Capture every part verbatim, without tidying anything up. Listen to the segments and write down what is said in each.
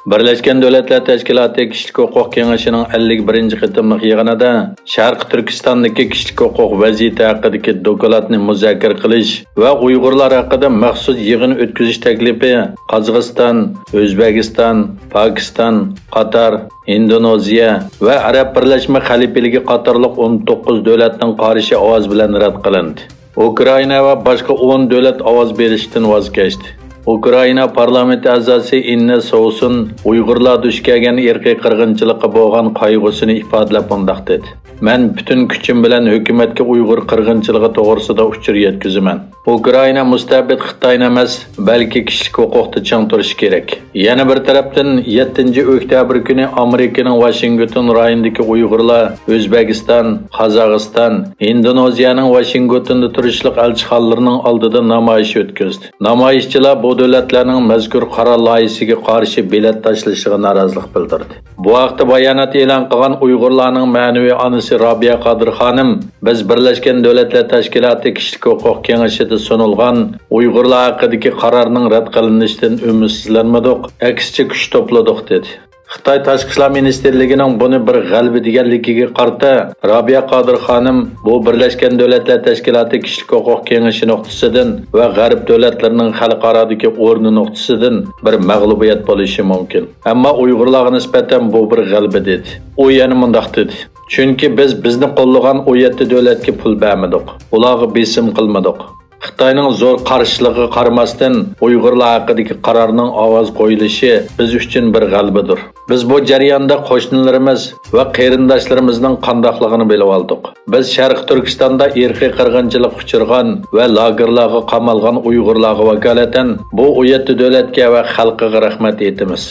بىرلەشكەن دۆلەتلەر تەشكىلاتى كىشىلىك ھوقۇق كېڭىشىنىڭ ئەللىك بىرىنچى قېتىملىق يىغىنىدا شەرقىي تۈركىستاندىكى كىشىلىك ھوقۇق ۋەزىيىتى ھەققىدىكى دوكلاتنى مۇزاكىرە قىلىش ۋە ئۇيغۇرلار ھەققىدە مەخسۇس يىغىن ئۆتكۈزۈش تەكلىپى قازاقىستان، ئۆزبېكىستان، پاكىستان، قاتار، ئىندونېزىيە ۋە ئەرەب بىرلەشمە خەلىپىلىكى قاتارلىق ئون توققۇز دۆلەتنىڭ قارشى ئاۋازى بىلەن رەت قىلىندى. ئۇكرائىنا ۋە باشقا ئون دۆلەت ئاۋاز بېرىشتىن ۋاز كەچتى. ئۇكرائىنا پارلامېنت ئەزاسى ئىننە سوۋسۇن ئۇيغۇرلار دۇچ كەلگەن ئىرقىي قىرغىنچىلىققا بولغان قايغۇسىنى ئىپادىلەپ مۇنداق دېدى: مەن پۈتۈن كۈچۈم بىلەن ھۆكۈمەتكە ئۇيغۇر قىرغىنچىلىقى توغرىسىدا ئۇچۇر يەتكۈزىمەن. ئۇكرائىنا مۇستەبىت خىتاينى ئەمەس، بەلكى كىشىلىك ھوقۇقتا چىڭ تۇرۇشى كېرەك. يەنە بىر تەرەپتىن، يەتتىنچى ئۆكتەبىر كۈنى ئامېرىكىنىڭ ۋاشىنگتون رايونىدىكى ئۇيغۇرلار ئۆزبېكىستان، قازاقىستان، ئىندونېزىيەنىڭ ۋاشىنگتوندا تۇرۇشلۇق ئەلچىخانىلىرىنىڭ ئالدىدا نامايىش ئۆتكۈزدى. نامايىشچىلار بۇ دۆلەتلەرنىڭ مەزكۇر قارار لايىھىسىگە قارشى بېلەت تاشلىشىغا نارازىلىق بىلدۈردى. بۇ ھەقتە بايانات ئېلان قىلغان ئۇيغۇرلارنىڭ مەنىۋى ئانىسى رابىيە قادىر خانىم، بىز بىرلەشكەن دۆلەتلەر تەشكىلاتى كىشىلىك ھوقۇق كېڭىشىدە سۇنۇلغان ئۇيغۇرلار ھەققىدىكى قارارنىڭ رەت قىلىنىشىدىن ئۈمىدسىزلەنمىدۇق، ئەكسىچە كۈچ توپلىدۇق، دېدى. خىتاي تاشقى ئىشلار مىنىستىرلىكىنىڭ بۇنى بىر غەلىبە دېگەنلىكىگە قارىتا، رابىيە قادىر خانىم بۇ بىرلەشكەن دۆلەتلەر تەشكىلاتى كىشىلىك ھوقۇق كېڭىشى نۇقتىسىدىن ۋە غەرب دۆلەتلىرىنىڭ خەلقئارادىكى ئورنى نۇقتىسىدىن بىر مەغلۇبىيەت بولۇشى مۇمكىن. ئەمما ئۇيغۇرلارغا نىسبەتەن بۇ بىر غەلىبە، دېدى. ئۇ يەنە مۇنداق دېدى: چۈنكى بىز بىزنى قوللىغان ئۇ يەتتە دۆلەتكە پۇل بەرمىدۇق، ئۇلارغا بېسىم قىلمىدۇق. خىتاينىڭ زور قارشىلىقىغا قارىماستىن، ئۇيغۇرلار ھەققىدىكى قارارنىڭ ئاۋاز قويۇلۇشى بىز ئۈچۈن بىر غەلىبىدۇر. بىز بۇ جەرياندا قوشنىلىرىمىز ۋە قېرىنداشلىرىمىزنىڭ قانداقلىقىنى بىلىۋالدۇق. بىز شەرقىي تۈركىستاندا ئىرقىي قىرغىنچىلىققا ئۇچرىغان ۋە لاگېرلارغا قامالغان ئۇيغۇرلارغا ۋاكالىتەن بۇ ئۇ يەتتە دۆلەتكە ۋە خەلقىگە رەھمەت ئېيتىمىز.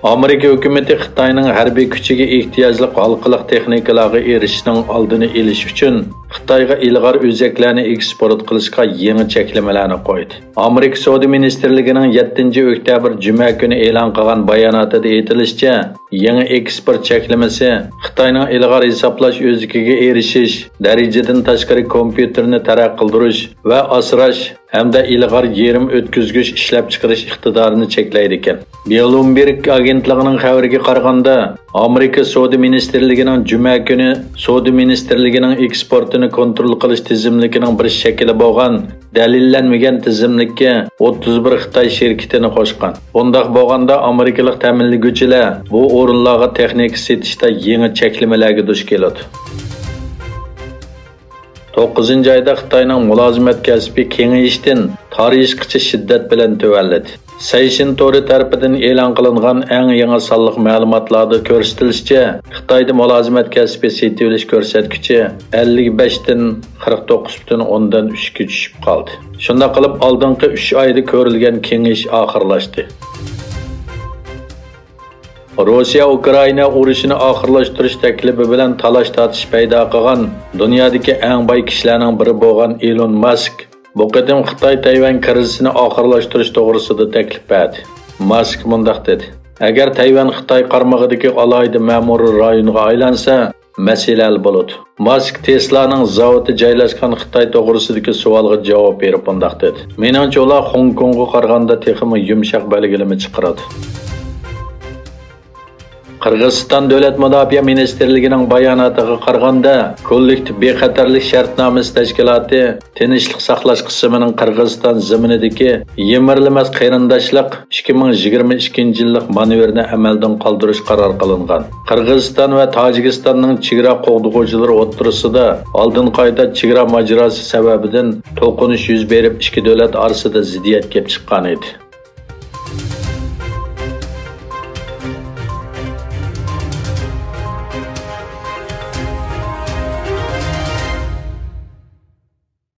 ئامېرىكا ھۆكۈمىتى خىتاينىڭ ھەربىي كۈچىگە ئېھتىياجلىق ھالقىلىق تېخنىكىلارغا ئېرىشىشنىڭ ئالدىنى ئېلىش ئۈچۈن، خىتايغا ئىلغار ئۆزەكلەرنى ئېكسپورت قىلىشقا يېڭى چەكلىمىلەرنى قويدى. ئامېرىكا سودا مىنىستىرلىكىنىڭ يەتتىنچى ئۆكتەبىر جۈمە كۈنى ئېلان قىلغان باياناتىدا ئېيتىلىشىچە، يېڭى ئېكسپورت چەكلىمىسى خىتاينىڭ ئىلغار ھېسابلاش ئۆزىكىگە ئېرىشىش، دەرىجىدىن تاشقىرى كومپيۇتېرنى تەرەققىي قىلدۇرۇش ۋە ئاسراش ھەمدە ئىلغار يېرىم ئۆتكۈزگۈچ ئىشلەپچىقىرىش ئىقتىدارىنى چەكلەيدىكەن. بلومبېرگ ئاگېنتلىقىنىڭ خەۋىرىگە قارىغاندا، ئامېرىكا سودا مىنىستىرلىكىنىڭ جۈمە كۈنى سودا مىنىستىرلىكىنىڭ ئېكسپورتىنى كونترول قىلىش تىزىملىكىنىڭ بىر شەكلى بولغان دەلىللەنمىگەن تىزىملىككە ئوتتۇز بىر خىتاي شىركىتىنى قوشقان. بۇنداق بولغاندا، ئامېرىكىلىق تەمىنلىگۈچىلەر بۇ ئورۇنلارغا تېخنىكا سېتىشتا يېڭى چەكلىمىلەرگە دۇچ كېلىدۇ. توققۇزىنچى ئايدا خىتاينىڭ مۇلازىمەت كەسپى كېڭىيىشتىن تارىيىشقىچە شىددەت بىلەن تۆۋەنلىدى. سەيشىن تورى تەرىپىدىن ئېلان قىلىنغان ئەڭ يېڭى سانلىق مەلۇماتلاردا كۆرسىتىلىشىچە، خىتايدا مۇلازىمەت كەسپى سېتىۋېلىش كۆرسەتكۈچى ئەللىك بەشتىن قىرىق توققۇز پۈتۈن ئوندىن ئۈچكە چۈشۈپ قالدى. شۇنداق قىلىپ، ئالدىنقى ئۈچ ئايدا كۆرۈلگەن كېڭىيىش ئاخىرلاشتى. روسىيە ئۇكرائىنا ئۇرۇشىنى ئاخىرلاشتۇرۇش تەكلىپى بىلەن تالاش-تارتىش پەيدا قىلغان دۇنيادىكى ئەڭ باي كىشىلەرنىڭ بىرى بولغان ئېلون ماسك بۇ قېتىم خىتاي تەيۋەن كىرىزىسىنى ئاخىرلاشتۇرۇش توغرىسىدا تەكلىپ بەردى. ماسك مۇنداق دېدى: ئەگەر تەيۋەن خىتاي قارمىقىدىكى ئالاھىدە مەمۇرىي رايونغا ئايلانسا، مەسىلە ھەل بولىدۇ. ماسك تېسلانىڭ زاۋۇتى جايلاشقان خىتاي توغرىسىدىكى سوئالغا جاۋاب بېرىپ مۇنداق دېدى: مېنىڭچە، ئۇلار خوڭكوڭغا قارىغاندا تېخىمۇ يۇمشاق بەلگىلىمە چىقىرىدۇ. قىرغىزىستان دۆلەت مۇداپىئە مىنىستىرلىكىنىڭ باياناتىغا قارىغاندا، كوللېكتىپ بىخەتەرلىك شەرتنامىسى تەشكىلاتى تىنچلىق ساقلاش قىسمىنىڭ قىرغىزىستان زېمىنىدىكى يىمىرىلمەس قېرىنداشلىق ئىككى مىڭ يىگىرمە ئىككىنچى يىللىق مانېۋىرنى ئەمەلدىن قالدۇرۇش قارار قىلىنغان. قىرغىزىستان ۋە تاجىكىستاننىڭ چېگرا قوغدىغۇچىلىرى ئوتتۇرىسىدا ئالدىنقى ئايدا چېگرا ماجىراسى سەۋەبىدىن توقۇنۇش يۈز بېرىپ، ئىككى دۆلەت ئارىسىدا زىددىيەت كېلىپ چىققان ئىدى.